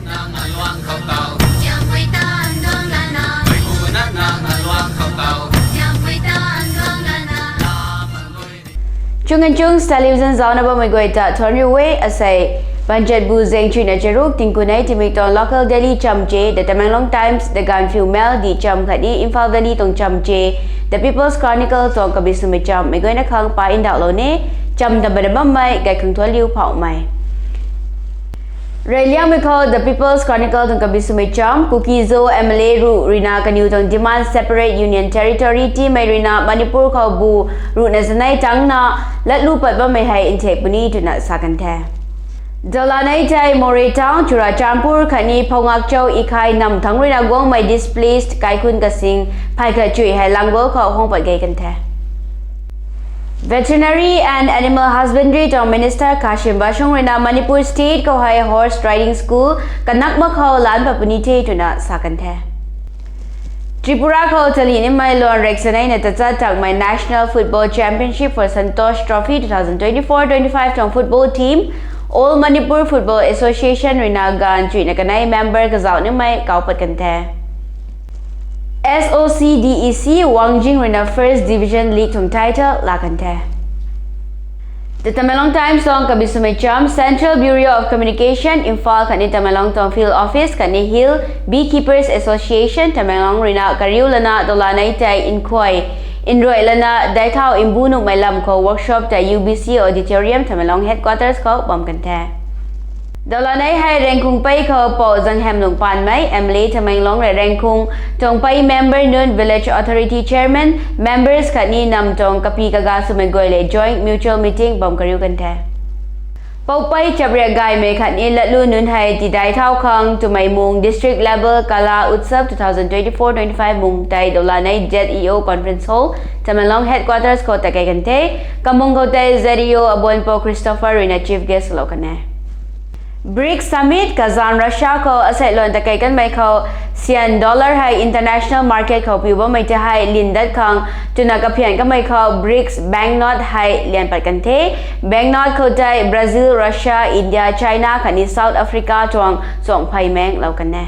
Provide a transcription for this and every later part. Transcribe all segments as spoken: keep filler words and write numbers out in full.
Nang aluang khou tau, Siampui tan duang lana, mei pu na nang aluang khou tau, Siampui tan duang lana. Chungan Chungs Television zaucna bammei guay ta thuanc riu e. Asei, Banchatbu zaeng chuihna charuk tingkunei timik tuang local daily chamv che, The Tamenglong Times, The Gaanphiu Mail dih chamv khatni Imphal Valley tuang chamv che, The People's Chronicle tuang kabi swmei chamv mei guayna khang pa ndauhlou ni. Chamv ta bana bammei gay khang thuanc liu phauhmei. Reyliangmei khou The People's Chronicle tuang kabi swmei chamv, Kuki-Zo M L A ruh ruina kaniw tuang demand separate union territory tiimei ruina Manipur khou bu ruhna zanei tangcna latlu pat bammei hei nthek puni twna sa kan the. Dawlanei tei Moreh Town, Churachandpur khatni Phoungakchou Ikhai nam thangc ruina guangmei displaced kaikhun kasing phay khat chuih hei Langol khou hang pat gay kan the. Veterinary and Animal Husbandry tuang Minister Khashim Bashung ruina Manipur State khou hei horse riding school kanak mak khou lan pat puni the twna sa kan the. Tripura khou tali nimei luan rek saneina tachat takmei National Football Championship for Santosh Trophy two thousand twenty-four twenty-five tuang football team All Manipur Football Association ruina gaanv chuihna kanei member kazauh nimei kau pat kan the. S O C D E C Wangjing ruina First Division League tuang title laa kan the. The Tamenglong Times tuang kabi swmei chamv, Central Bureau of Communication, Imphal khatni Tamenglong tuang Field Office khatni Hill Beekeepers Association Tamenglong ruina kariu lana dawlanei tei nkhuay nruai lana daithau mbu nuhmei lam khou workshop tei U B C Auditorium Tamenglong Headquarters khou bam kan the. Dawlanei hei Rengkhung pei khou Pou Zanghem Lungpanmei, M L A Tamenglong rui Rengkhung tuang pei member nunc, Village Authority Chairman, members khatni nam tuang kapi kaga swmei guay le joint mutual meeting bam kariu kan the. Poupei chapriak gaymei khatni latlu nunc hei tidai thau khang twmei mung District Level Kala Utsav two thousand twenty-four twenty-five mung tei dawlanei Z E O Conference Hall, Tamenglong Headquarters khou takei kan the. Kamung khou tei Z E O Abuanpou Christopher ruina Chief Guest lou kan e. BRICS Summit, Kazan, Russia khou asei luan takei kanmei khou, syan dollar hei international market khou piu bammei tei hei lin dat khang twna kaphian kanmei khou BRICS banknote hei lian pat kan the. Banknote khou tei Brazil, Russia, India, China khatni South Africa tuang chuang phey meng lou kan e.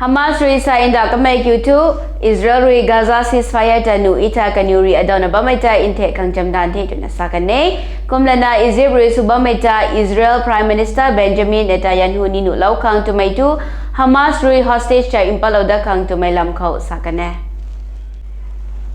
Hamas rui sa nda kamei kiu thu, Israel rui Gaza ceasefire ta nuh i ta kaniw rui adawna bammei ta nthek khang chamdan the twna sa kan e. Kumlana Egypt rui sw bammei ta Israel Prime Minister Benjamin Netanyahu ni nuhlou khang twmei thu, Hamas rui hostage ta mpatlou dat khang twmei lam khou sa kan e.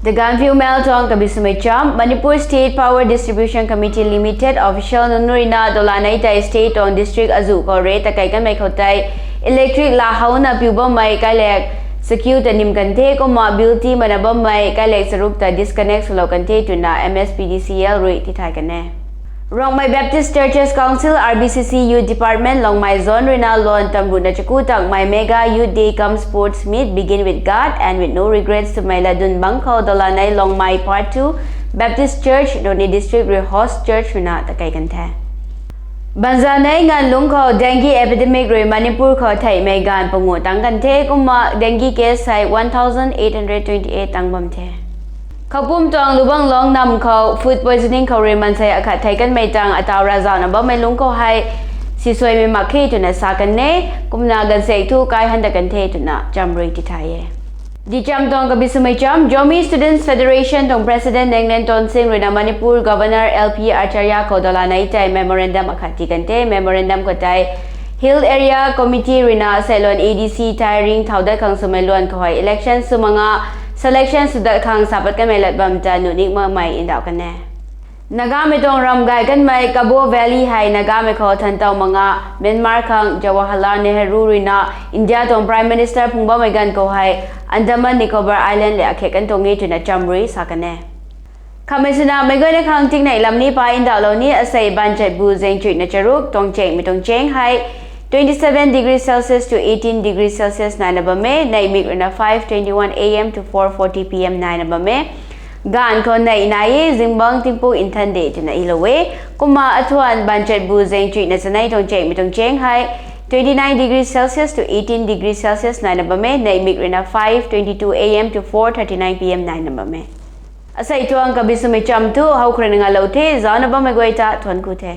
The Gaanphiu Mail tuang kabi swmei chamv, Manipur State Power Distribution Committee Limited official nunc ruina dawlanei tei state tuang district azuh khou rate takei kanmei khou tei electric laa howna piu bammei kailak chakiu ta nim kan the, kumna bill tii mana bammei kailak charuk ta disconnect swlou kan the twna M S P D C L rui tithay kan e. Rongmei Baptist Churches Council, R B C C Youth Department, Longmai Zone ruina luan tamruhna chaku takmei Mega Youth Day cum Sports Meet, Begin with God, End with No Regrets twmei latdyn bangc khou dawlanei Longmai Part two Baptist Church, Noney District rui host church ruina takei kan the. Banzanei nganv lungc khou dengue epidemic rui Manipur khou theihmei ganv panguh tang kan the, kumna dengue case hei one thousand eight hundred twenty-eight tang bam the. Khoupum tuang Lubang Long nam khou food poisoning khou rui mansei akhat thei kanmei tang ataw ravzauhna bammei lungc khou hei sisuaimei mak khe twna sa kan e, kumna gaanvsaekc thu kai han dat kan the twna chamv rui tithay e. Dihchamv tuang kabi swmei chamv, Zomi Students Federation tuang President Nenglen Tonsing ruina Manipur Governor L P Acharya khou dawlanei tei memorandum akhat tii kan the. Memorandum khou tei Hill Area Committee ruina seiluan A D C tei ringcthau dat khang swmei luan khou hei election sw manga selection sw dat khang sa pat kanmei lat bam ta nuh ning makmei ndauh kan e. Nagamei tuang ram gay kanmei Kabaw Valley hei Nagamei khou thantaw manga Myanmar khang Jawaharlal Nehru ruina India tuang Prime Minister phung bammei ganv khou hei Andaman Nicobar Island le akhe kan tuang e twna chamv rui sa kan e. Khamei swna meic guayna khang tingnei lam ni pa ndauhlou ni. Asei Banchatbu zaeng chuihna charuk tuang chengmei tuang cheng hei twenty-seven degree Celsius to eighteen degree Celsius naina bam e. Neihmik ruina five twenty-one A M to four forty P M naina bam e. Gaanv khou neih nai e, zingbangc tingpuk nthan de twna ilou e. Kumna athuan Banchatbu zaeng chuihna chanei tuang chengmei tuang cheng hei twenty-nine degree Celsius to eighteen degree Celsius naina bam e. Neihmik ruina five twenty-two A M to four thirty-nine P M naina bam e. Asei tuang kabi swmei chamv thu how khou rui na ngalou the, zaucna bammei guay ta thuanc ku the.